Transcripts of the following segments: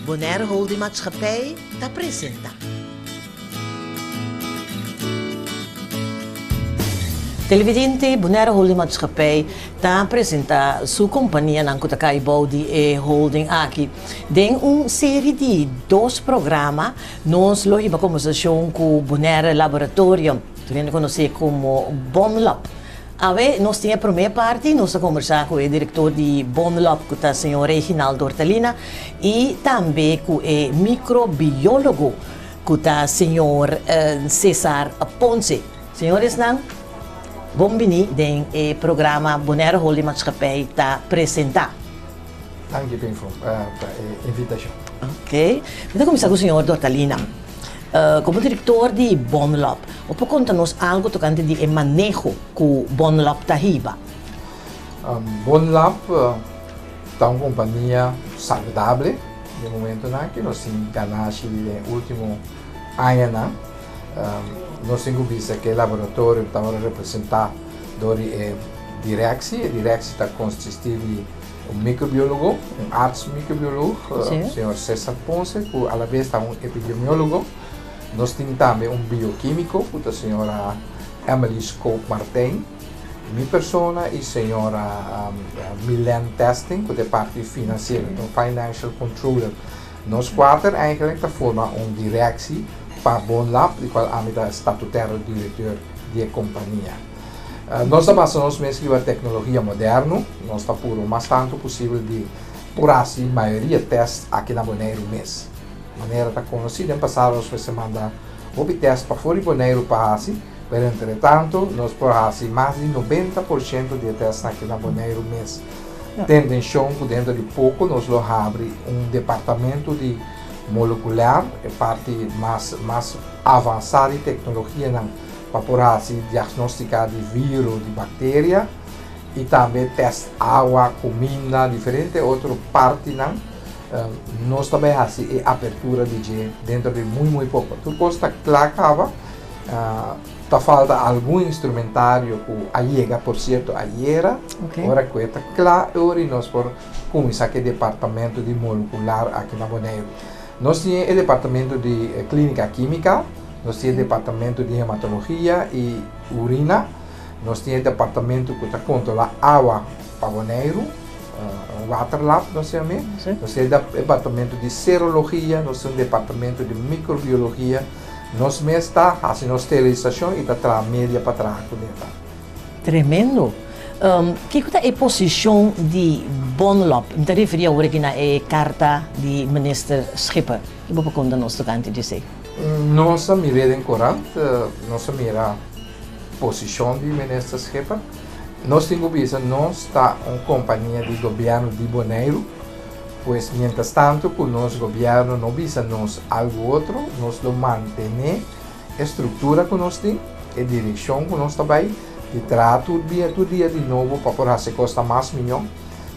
Bonaire Holding Maatschappij ta presenta. Televidente, Bonaire Holding Maatschappij ta presenta su kompanianan ku ta kai bou di e holding aki. Den un seri di dos programa nos lo hiba kombersashon ku Bonaire Laboratorium, tur hende konosé komo Bonlab. Awe nos tin e promé parti, nos ta kombersá ku e direktor di Bonlab ku ta señor Reginald Dortalina i tambe ku e mikrobiólogo ku ta señor Cesar Ponce. Señoresnan, bon bini den e programa Bonaire Holding Maatschappij ta presentá. Danki Pinfo pa e invitashon. Ok, mi ta kuminsá ku señor Dortalina. Komo direktor di Bonlab, bo por konta nos algu tokante di e maneho ku Bonlab ta hiba? Bonlab ta un kompania saludable den momentonan aki. Nos tin ganashi den e ultimo añanan. Nos tin ku bisa ku e laboratorio tabata representá dor di e direksi. E direksi ta konsistí di un microbiólogo, un arts microbiólogo, señor Cesar Ponce, ku alabes ta un epidemiólogo. Nos tin tambe un biokímiko, ku ta señora Emily Scope Martijn, mi persona i señora Milen Testing, ku ta e parti finansiero, un financial controller. Nos kuater eigenlijk ta forma un direksi pa Bonlab, di kual ami ta statutaire directeur di e kompania. Nos ta basa nos mes riba teknologia moderno. Nos ta puru mas tantu posibel di por hasi mayoria tèst aki na Boneiru mes. Manera ta konosí, den pasado nos mester manda hopi tèst pafó di Boneiru pa hasi, pero entretantu nos por hasi mas di 90% di e tèstnan aki na Boneiru mes. Tendenshon ku dentro di poko nos lo habri un departamento di molekular, e parti mas mas avansá di teknologianan pa por hasi diagnostica di viro, di bacteria y tambe test awa, cuminda, diferente otro partinan. Nos ta bay hasi e apertura di dje dentro di muy muy poco. Tur cos ta cla caba, ta falta algun instrumentario cu a yega por cierto ayera. Ora cu e ta cla e ora y nos por cuminsa cu e departamento di molecular aki na Boneiru. Nos tin e departamento di clinica quimica. Nos tin e departamento di hematologia i urina. Nos tin e departamento ku ta kontrolá awa pa Boneiru, un waterlab nos ta yam'é. Nos tin e departamento di serologia, nos tin un departamento di microbiologia. Nos mes ta hasi nos sterilisashon i ta traha media pa traha kuné ta. Tremendo! Kiko ta e posishon di Bonlab? Mi ta referí awor aki na e karta di Minister Schipper. Ki bo por konta nos tokante di esei? Nos a mir'é den korant, nos a mira posishon di Minister Schipper. Nos tin ku bisa nos ta un kompania di gobièrnu di Boneiru, pues mientras tanto ku nos gobièrnu no bisa nos algu otro, nos lo mantené e struktura ku nos tin, e direkshon ku nos ta bai, di traha tur dia tur dia di nobo pa por hasi kos ta mas mihó,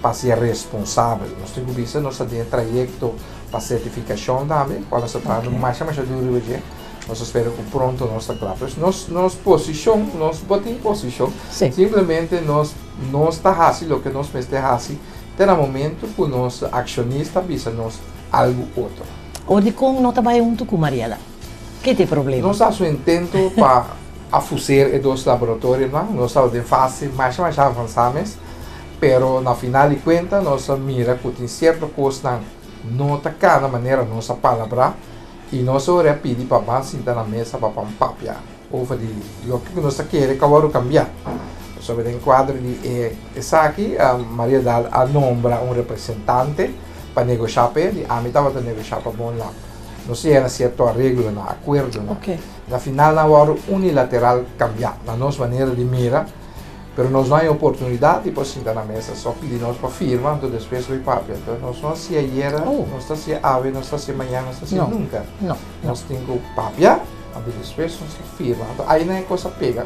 pa ser responsabel. Nos tin ku bisa nos ta den e trayekto pa sertifikashon tambe, kual nos ta trahando masha masha duru riba dje. Nos ta spera ku pronto nos ta kla. Pues nos nos posishon, nos bo tin posishon, simplemente nos nos ta hasi loke nos mester hasi te na momento ku nos akshonista bisa nos algu otro. Ora dikon no ta bai huntu ku Mariela? Ke ta e problema? Nos a hasi un intento pa a fuser e dos laboratorionan. Nos tabata den fase masha masha avansá mes, pero na final di kuenta nos a mira ku tin sierto kosnan no ta kana manera nos a palabrá i nos ora a pidi pa ban sinta na mesa pa ban papia over di loke ku nos ta kere ku a wòrdu kambiá. Pasobra den kuadro di e esaki Maria Daal a nombra un representante pa negoshá p'e i ami tabata negoshá pa Bonlab. Nos yega na sierto areglonan, akuerdonan. Na final nan a wòrdu unilateral kambiá na nos manera di mira. Pero nos no hay oportunidad di por sinta na mesa, so pidi nos pa firma, anto despues lo papia. Anto nos no hacia ayera, nos ta hacia awe, nos ta hacia mañana, nos ta hacia nunca. Nos tin cu papia, anto despues nos ta firma. Anto ahí nan e cos a pega,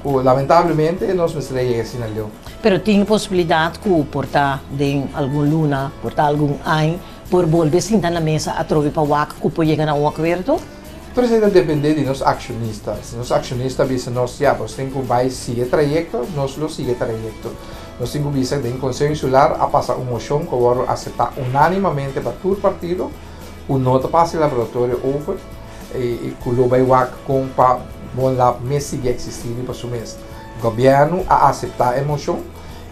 cu lamentablemente nos mester a yega asina leu. Pero tin posibilidad cu por ta den algun luna, por ta algun aña, por bolbe sinta na mesa atrobe pa wak cu por yega na un acuerdo? Tur esei ta dependé di nos akshonista. Si nos akshonista bisa nos, ya, bos tin ku bai sigui e trayekto, nos lo sigui e trayekto. Nos tin ku bisa den Konseho Insular a pasa un moshon ku a wòrdu aseptá unánimamente pa tur partido ku no ta pasa e laboratorio over i ku lo bai wak kon pa Bonlab mes sigui eksistí riba su mes. Gobièrnu a aseptá e moshon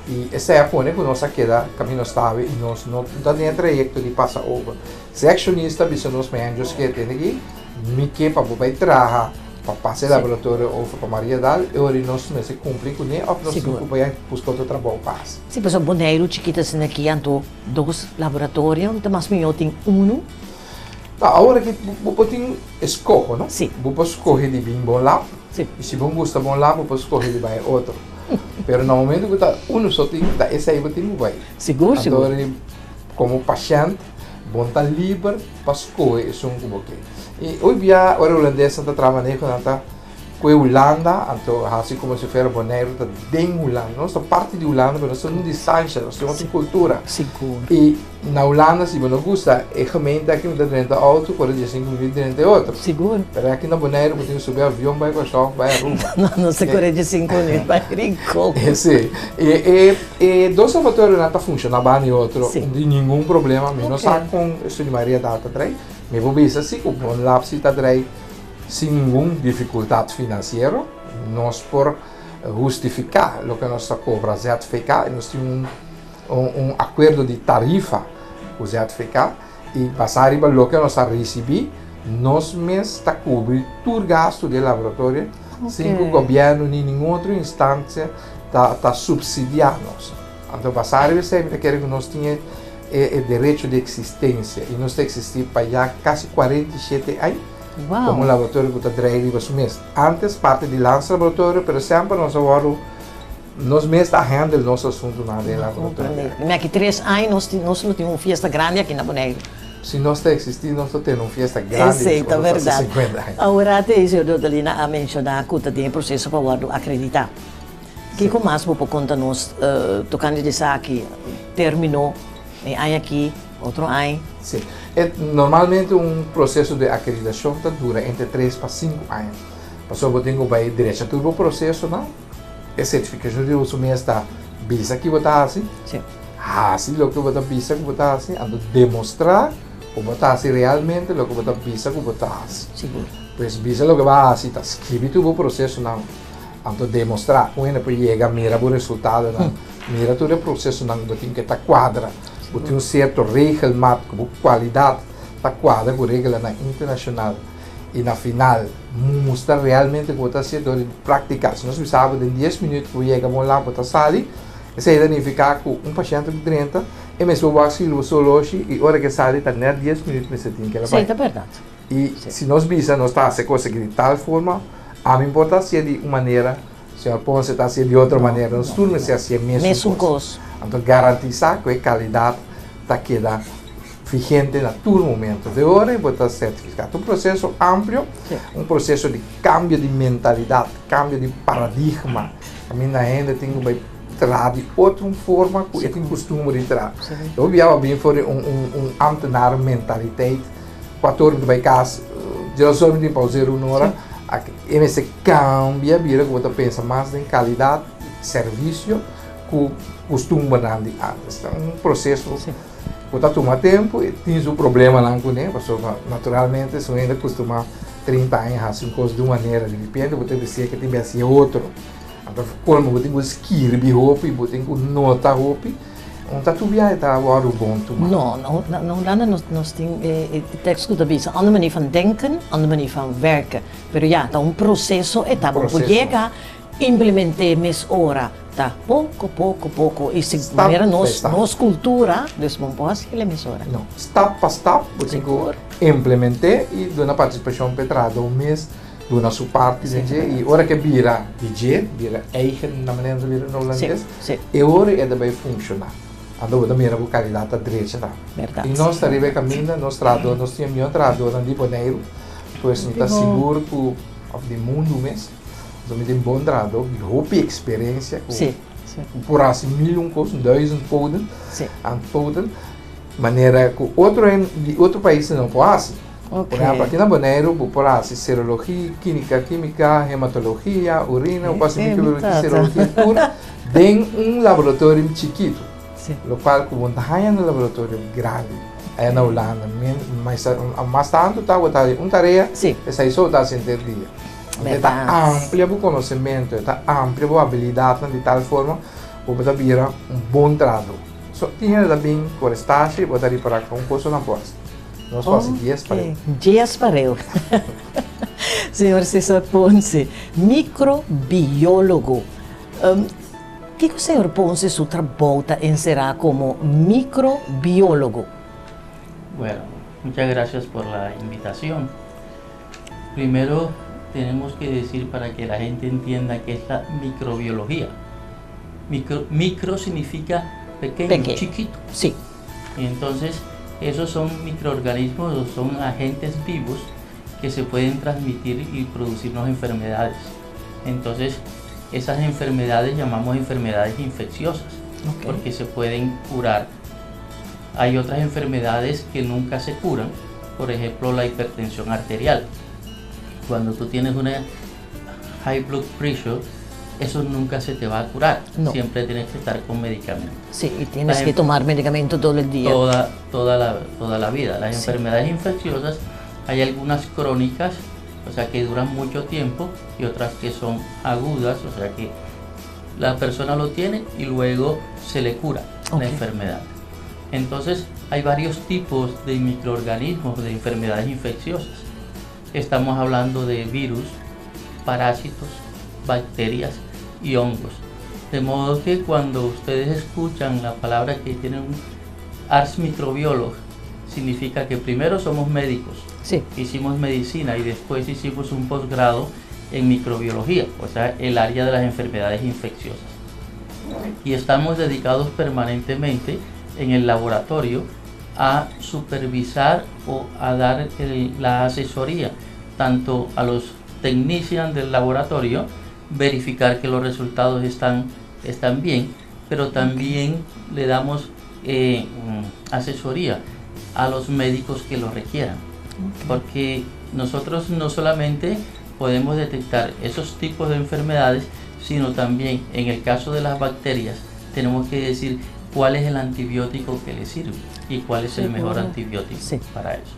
i esei a pone ku nos a keda kaminda nos ta awe i nos no ta den e trayekto di pasa over. Si e akshonista bisa nos mañana Dios ke tende aki, mi ke pa bo bai traha pa pasa e laboratorio over pa Mariadal, e ora nos mester kumpli kuné òf nos tin ku bai buska otro trabou pa hasi. Si, pasobra Boneiru chikito asina aki anto dos laboratorio, ta mas mihó tin unu. Ta, awor aki bo por tin eskoho, no? Si. Bo por skohe di bin bon lab, Si. i si bo gusta bon lab bo por skohe di bai otro. Pero na momento ku ta unu so tin, ta esei bo tin ku bai. Sigur, sigur. Anto komo pashènt Bo ta liber pa skohe esun ku bo ke. I hoy bia ora hulandesnan ta traha maneho nan ta kue Hulanda anto hasi komo si fuera Boneiru ta den Hulanda. Nos ta parti di Hulanda pero nos ta un distansha, nos tin otro kultura. Sigur. I na Hulanda si bo no gusta e gemeente aki bo ta drenta outo kore diesinku minuut drenta e otro. Sigur. Pero aki na Boneiru bo tin ku subi avion bai Kòrsou bai Aruba. No, nos ta kore diesinku minuut bai Rincon. Si. I e. E dos laboratorionan ta funciona banda di otro, no tin ningun problema. Mi no sa con esun di Maria Dal ta drei. Mi por bisa si cu Bon Lab si ta drei sin ningun dificultad financiero. Nos por hustifica loke nos ta cobra ZVK y nos tin un un acuerdo di tarifa cu ZVK y basa riba loke nos a ricibi nos mes ta cubri tur gasto di e laboratorio sin cu gobierno ni ningun otro instancia ta subsidiá nos. Anto basá riba esei mi ta kere ku nos tin e e derecho di eksistensia i nos ta eksistí pa ya kasi 47 aña komo un laboratorio ku ta drei riba su mes. Antes parti di Lans Laboratorio pero semper nos a wòrdu nos mes ta handle nos asuntunan den e laboratorio. Mi aki tres aña nos tin nos lo tin un fiesta grandi aki na Boneiru. Si nos ta eksistí nos ta tene un fiesta grandi Esei ta nos ta hasi bèrdat. 50 aña. Awor te señor Dodalina a menshoná ku ta den e proseso pa wòrdu akreditá. Kiko mas bo por konta nos tokante di esaki? Termino e aña aki, otro aña? Sí. E normalmente un proseso di akreditashon ta dura entre tres pa sinku aña. Pasobra bo tin ku bai drecha tur bo prosesonan. E sertifikashon di bo mes ta bisa ki bo ta hasi, hasi loke bo ta bisa ku bo ta hasi, anto demostrá ku bo ta hasi realmente loke bo ta bisa ku bo ta hasi. Pues bisa loke bo a hasi ta skibi tur bo prosesonan. Anto demostrá ku hende por yega mira bo resultadonan, mira tur e prosesonan ku bo tin ke ta kuadra, bo tin un sierto regelmat ku bo kualidat ta kuadra ku reglanan internashonal i na final mustra realmente ku bo ta hasié dor di praktiká. Si nos bisa bo den dies minüt ku bo yega bo un lab bo ta sali, esei ta nifiká ku un pashènt ku drenta e mester bo wak sirbi bo soloshi i ora ke sali ta nèt dies minüt mester tin ke la bai. Esei ta bèrdat. I si nos bisa nos ta hasi e kos aki di tal forma, ami por ta hasié di un manera, señor Ponce ta hasié di otro manera, nos tur mester hasié mesun kos. Anto garantisá ku e kalidat ta keda vigente na tur momento. De ora bo ta sertifiká. Ta un proseso amplio, un proseso di kambio di mentalidat, kambio di paradigma, kaminda hende tin ku bai traha di otro forma ku e tin kustumber di traha. Hopi biaha bo bin for di un ambtenaar mentaliteit. Cuatro ora mi ta bai cas, dios ora mi tin pauzeer un ora, e mester cambia bira cu bo ta pensa mas den calidad, servicio cu custumbernan di antes. Ta un proceso cu ta tuma tempo y tin su problemanan cune, pasobra naturalmente si un hende custuma 30 aña haci un cos di un manera, di repente bo ta bisa ke tin haci e otro, anto colmo bo tin cu skirbi hopi, bo tin cu nota hopi. Un ta tur biahe ta wòrdu bon tuma. No, na Hulanda nos tin e tekst ku ta bisa ander manier van denken, ander manier van werken. Pero ya, ta un proseso e ta. Bo por yega implement'é mes ora. Ta poko, poko, poko. I si manera nos nos kultura, dus bo no por hasi kila mes ora. No, stap pa stap bo tin ku implement'é i duna partisipashon pa e trahadó mes. Duna su parti den dje i ora ke bira di dje, bira eigen na manera nos ta bira na hulandes, e ora e ta bai funshoná. Anto bo ta mira ku kalidat ta drecha ta. I nos ta riba e kaminda, nos trahadó, nos tin e mihó trahadónan di Boneiru, pues mi ta sigur ku, òf di mundu mes, pasobra mi tin bon trahadó ku hopi eksperensia ku por hasi mil un kos, duizend poten, poten, manera ku otro hende di otro paisnan no por hasi. Por ehempel, aki na Boneiru bo por hasi serologia, kínika, kímika, hematologia, urina, bo por hasi microbiologia, serologia, tur. Den un laboratorio chikitu. Lokual ku bo no ta haña na laboratorio grandi aya na Hulanda. Mas tantu ta bo ta haci un tarea, esei so bo ta haci henter dia. E ta amplia bo konosementu, e ta amplia bo abilidatnan di tal forma ku bo ta bira un bon trahadó. So tin hende ta bin por e stasje i bo ta ripará ku un kos nan por hasi. Nos por hasi dies pareu. Dies pareu. Señor Cesar Ponce, microbiólogo. Kiko señor Ponce su trabou ta enserá komo microbiólogo? Bueno, muchas gracias por la invitación. Primero tenemos que decir para que la gente entienda qué es la microbiología. Micro, micro significa pequeño, pequeño, chiquito. Y entonces esos son microorganismos o son agentes vivos que se pueden transmitir y producirnos enfermedades. Entonces, esas enfermedades llamamos enfermedades infecciosas, porque se pueden curar. Hay otras enfermedades que nunca se curan, por ejemplo la hipertensión arterial. Cuando tú tienes una high blood pressure, eso nunca se te va a curar. No. Siempre tienes que estar con medicamentos. Sí, y tienes que tomar medicamento todo el día. Toda la vida. Las enfermedades infecciosas, hay algunas crónicas, o sea que duran mucho tiempo, y otras que son agudas, o sea que la persona lo tiene y luego se le cura la enfermedad. Entonces hay varios tipos de microorganismos, de enfermedades infecciosas. Estamos hablando de virus, parásitos, bacterias y hongos. De modo que cuando ustedes escuchan la palabra que tiene un arts microbiólogo, significa que primero somos médicos, hicimos medicina y después hicimos un posgrado en microbiología, o sea, el área de las enfermedades infecciosas. Y estamos dedicados permanentemente en el laboratorio a supervisar o a dar la asesoría tanto a los technicians del laboratorio, verificar que los resultados están bien, pero también le damos asesoría a los médicos que lo requieran. Porque nosotros no solamente podemos detectar esos tipos de enfermedades, sino también en el caso de las bacterias tenemos que decir cuál es el antibiótico que le sirve y cuál es el mejor antibiótico para eso.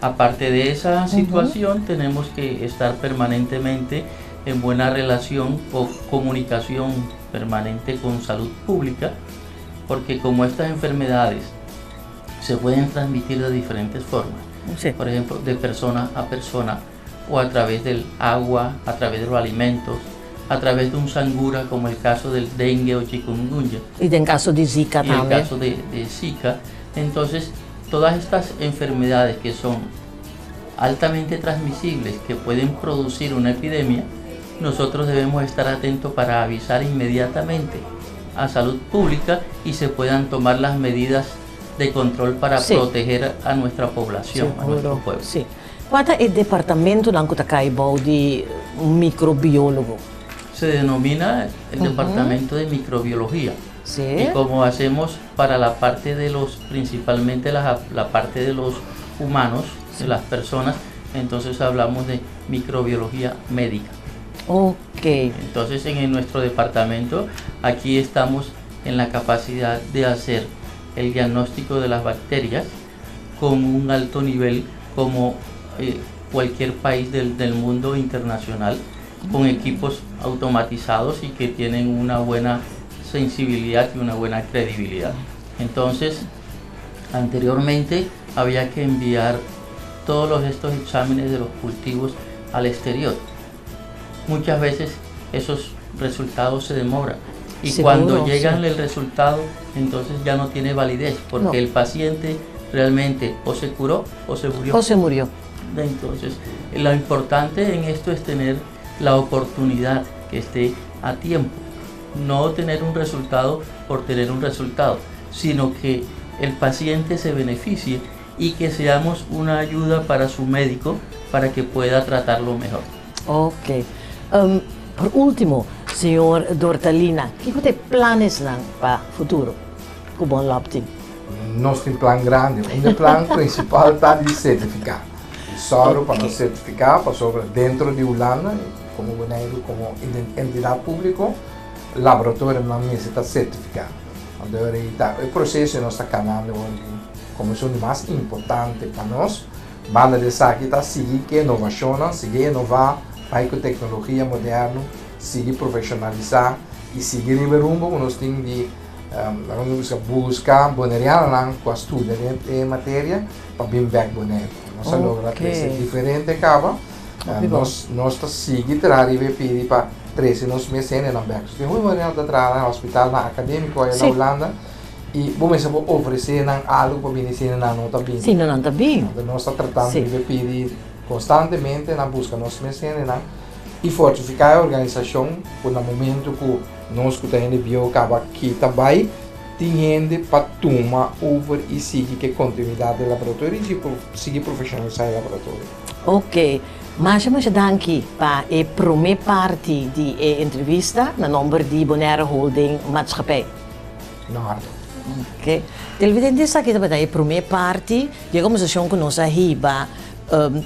Aparte de esa situación, tenemos que estar permanentemente en buena relación o comunicación permanente con salud pública, porque como estas enfermedades se pueden transmitir de diferentes formas, por ejemplo, de persona a persona, o a través del agua, a través de los alimentos, a través de un sangura, como el caso del dengue o chikungunya. I den kaso di Zika Y tambe. el caso de Zika. Entonces, todas estas enfermedades que son altamente transmisibles, que pueden producir una epidemia, nosotros debemos estar atentos para avisar inmediatamente a salud pública y se puedan tomar las medidas de control para proteger a nuestra población, a nuestro pueblo. Sí. Kua ta e departamentonan ku ta kai bou di microbiólogo? Se denomina el Departamento de Microbiología. Y como hacemos para la parte de los, principalmente la parte de los humanos, de las personas, entonces hablamos de microbiología médica. Entonces en nuestro departamento aquí estamos en la capacidad de hacer el diagnóstico de las bacterias con un alto nivel como cualquier país del mundo internacional, con equipos automatizados y que tienen una buena sensibilidad y una buena credibilidad. Entonces, anteriormente había que enviar todos estos exámenes de los cultivos al exterior. Muchas veces esos resultados se demoran y cuando llegan el resultado, entonces ya no tiene validez porque No. el paciente realmente o se curó o se murió. O se murió. Entonces, lo importante en esto es tener la oportunidad que esté a tiempo. No tener un resultado por tener un resultado, sino que el paciente se beneficie y que seamos una ayuda para su médico para que pueda tratarlo mejor. Ok. Por último, señor Dortalina, kiko ta e plannan pa futuro ku Bonlab tin? Nos tin plan grandi. Un plan prinsipal ta di sertifiká. Sòru pa nos sertifiká, pasobra denter di Hulanda, komo Boneiru, komo entidat públiko. Laboratorionan mester ta sertifiká. Anto ta e proseso nos ta kanando komo esun di mas importante pa nos. Banda di esaki ta sigui ku inovashonnan, sigui inová, bai ku teknologia moderno, sigui profeshonalisá i sigui riba e rumbo ku nos tin di buska buska bonerianonan ku a studia den e materia pa bin bèk Boneiru. Nos a logra trese diferente kaba. Nos ta sigui traha riba e pidi pa trese nos mes hendenan bèk. Tin hopi boneriano ta traha na hospitalnan akadémiko aya na Hulanda i bo mester por ofresé nan algu pa bini si nan no ta bini. Si nan ta bini. Nos ta tratando riba e pidi konstantemente na buska nos mes hendenan i fortifiká e organisashon ku na momento ku nos ku ta hende bieu kaba kita bai tin hende pa tuma over i sigui ku e kontinuidat di e laboratorio i sigui profeshonalisá e laboratorio. Ok. Masha masha danki pa e prome parti di e entrevista na nomber di Bonaire Holding Maatschappij. Na orde. Ok. Televidente esaki tabata e prome parti di e kombersashon ku nos a hiba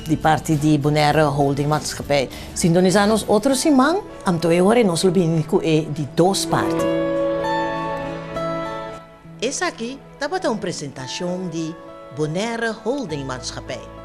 di parti di Bonaire Holding Maatschappij. Sintonisa nos otro siman, anto e ora nos lo bini ku e di dos parti. Esaki tabata un presentashon di Bonaire Holding Maatschappij.